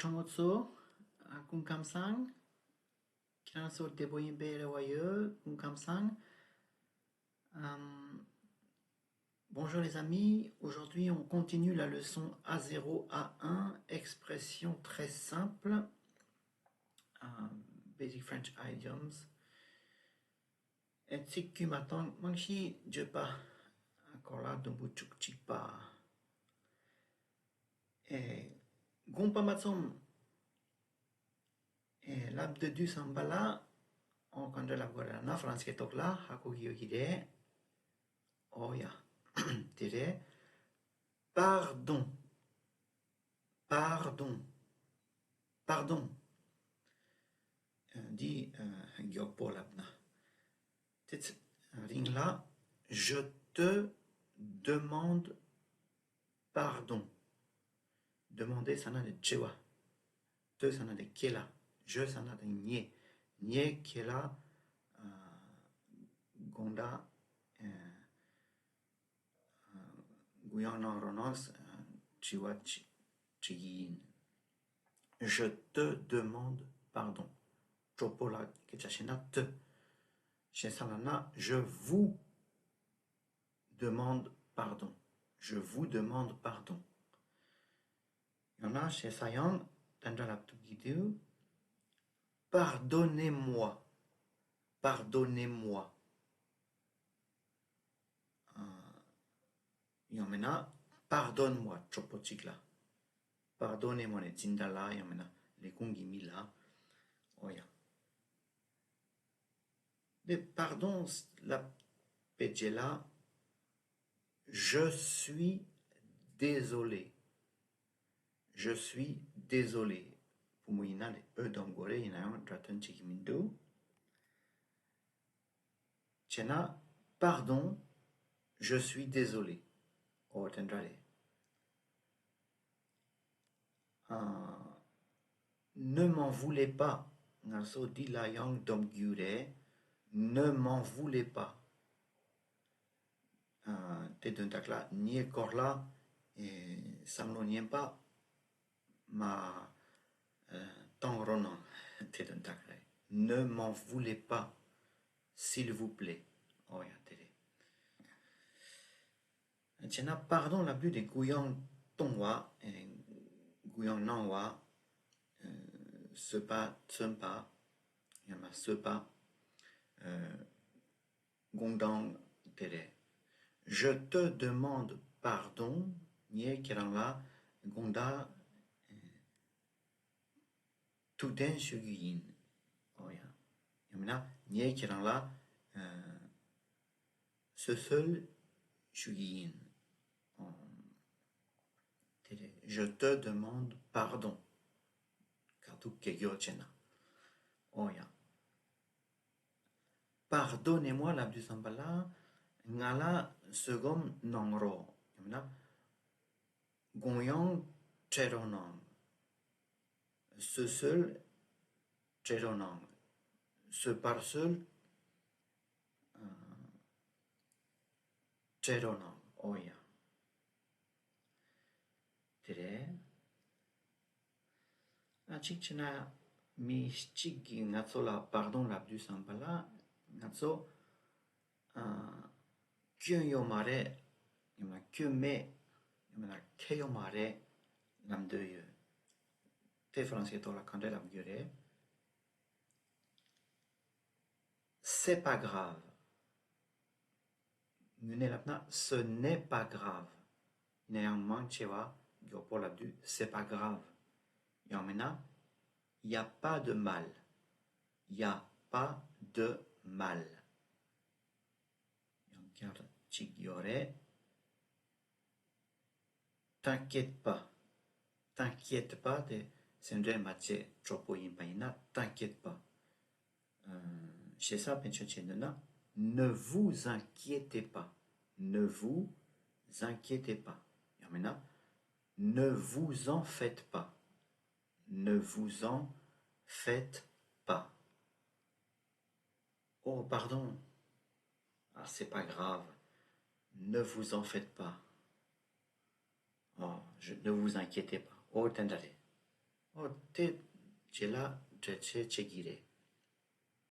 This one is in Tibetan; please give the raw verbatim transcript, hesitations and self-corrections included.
ཚང་མ་ཚོ། ཨ། སྐུ་ཁམས་བཟང་། ཁྱེད་རང་ཚོ་བདེ་པོ་ཡིན་པའི་རེ་བ་ཡོད། སྐུ་ཁམས་བཟང་། ཨམ། Bonjour les amis, aujourd'hui on continue la leçon A zéro A un, expression très simple, euh, Basic French Idioms. ཨེ། ཚིག་དཀྱུས་མ་དང་རྨང་གཞི་བརྗོད་པ། ཨ། སྐོར་ལ་དུམ་བུ་བཅུ་གཅིག་པ། ཨེ། དགོངས་པ་མ་ཚོམ། ཨེ། ལབ་སྡོད་དུས་ཙམ་པ་ལ། ཨོ། ག་འདྲ་ལབ་དགོས་རེད་ན་ཧྥ་རན་སིའི་ཐོག་ལ་ཧ་གོ་གི་ཡོད་ཀྱི་རེད། ཨོ་ཡ། དེ་རེད། Pardon. Pardon. Pardon. ཨ། འདི། ཨ། མགྱོགས་པོ་ལབ་ན། དེ་ཚེ་རིང་ལ། Je te demande pardon. Demander ཟེར་ན་ནི་དྲི་བ། Te ཟེར་ན་ནི་ཁྱེད་ལ། Je ཟེར་ན་ནི་ངས། ངས་ཁྱེད་ལ། ཨ། དགོངས་དག་ཨ། གུ་ཡངས་གནང་རོགས་གནང་། དྲི་བ་དྲི་དྲི་གི་ཡིན། Je te demande pardon. གྲོགས་པོ་ལ་སྐད་ཆ་བཤད་ན་te། ཞེ་ས་ལབ་ན། Je vous demande pardon. Je vous demande pardon. ཡང་ན་ཞེ་ས་ཡང་དེ་འདྲ་ལབ་ཐུབ་ཀྱི་འདུག Pardonnez-moi. Pardonnez-moi. ཨ། ཡང་མིན་ན། Pardonne-moi གྲོགས་པོ་གཅིག་ལ། Pardonnez-moi ནི་འཛིན་གྲྭ་ལ། ཡང་མིན་ན་ལས་ཁུངས་ཀྱི་མི་ལ། ཨོ་ཡ། དེ་pardon ལབ་པའི་རྗེས་ལ། Je suis désolé. Je suis désolé. བུ་མོ་ཡིན་ན་ལས་ཨོ་སྡོམ་དགོས་རེད། ཡིན་ན་ཡང་སྒྲ་དོན་བྱེད་ཀྱི་མི་འདུག་བྱས་ན། Pardon, je suis désolé. ཨོ། དེ་འདྲ་རེད། ཨ། Ne m'en voulez pas. ང་ཚོ་འདི་ལ་ཡང་སྡོམ་རྒྱུ་རེད། Ne m'en voulez pas. ཨ། དེ་དོན་དག་ལ་ངའི་སྐོར་ལ། ཨེ། བསམ་བློ་ངན་པ་མ། ཨ། གཏོང་རོགས་གནང་། དེ་དོན་དག་རེད། Ne m'en voulez pas, s'il vous plaît. ཨོ་ཡ། དེ་རེད། བྱས་ན་pardon ལབ་དུས་དེ་གུ་ཡངས་གཏོང་བ། ཨེ། གུ་ཡངས་གནང་བ། ཨེ། བཟོད་པ་མཚོན་པ། ཡང་ན་བཟོད་པ། ཨེ། དགོངས་དག་དེ་རེད། Je te demande pardon. ངས་ཁྱེད་རང་ལ་དགོངས་དག་ཐུགས་བདེན་ཞུ་རྒྱུ་ཡིན། ཨོ་ཡ། ཡང་མིན་ན་ངས་ཁྱེད་རང་ལ། ཨ། བཟོད་གསོལ་ཞུ་གི་ཡིན། ཨོ། དེ་རེད། Je te demande pardon. ག་ཐུག་གེ་གྱོ་བྱས་ན། ཨོ་ཡ། Pardonnez-moi ལབ་དུས་ཙམ་པ་ལ། ང་ལ་བཟོད་སྒོམ་གནང་རོགས། ཡང་མིན་ན། དགོངས་ཡངས་སྤྲད་རོགས་གནང་། བཟོད་གསོལ་སྤྲད་རོགས་གནང་། བཟོད་པར་གསོལ། ཨ། སྤྲད་རོགས་གནང་། ཨོ་ཡ། དེ་རེད། ཨ། གཅིག་བྱས་ན་མི་གཅིག་གིས་ང་ཚོ་ལ་pardon ལབ་དུས་ཙམ་པ་ལ། ང་ཚོ། ཨ། སྐྱོན་ཡོད་མ་རེད། ཡང་ན་སྐྱོན་མེད། ཡང་ན་ཁེ་ཡོད་མ་རེད་ལབ་འདོད་ཡོད། དེ་ཧྥ་རན་སིའི་ཐོག་ལ་ག་འདྲ་ལབ་རྒྱུ་རེད། C'est pas grave. དངོས་གནས་ལབ་ན། Ce n'est pas grave. ཡིན་ན་ཡང་མང་ཆེ་བ་མགྱོགས་པོ་ལབ་དུས། C'est pas grave. ཡང་མིན་ན། Y a pas de mal. Y a pas de mal. ཡང་བསྐྱར་གཅིག་ཡོད་རེད། T'inquiète pas. T'inquiète pas དེ་སེམས་ཁྲལ་མ་བྱེད། གྲོགས་པོ་ཡིན་པ་ཡིན་ན། T'inquiète pas. ཨ། ཞེ་ས་དཔེ་མཚོན་བྱེད་འདོད་ན། Ne vous inquiétez pas. Ne vous inquiétez pas. ཡང་མིན་ན། Ne vous en faites pas. Ne vous en faites pas. Oh, pardon. Ah, c'est pas grave. Ne vous en faites pas. Oh, je, ne vous inquiétez pas. Oh, དེ་འདྲ་རེད། དེ་རྗེས་ལ་འགྲེལ་བཤད་བྱེད་ཀྱི་རེད།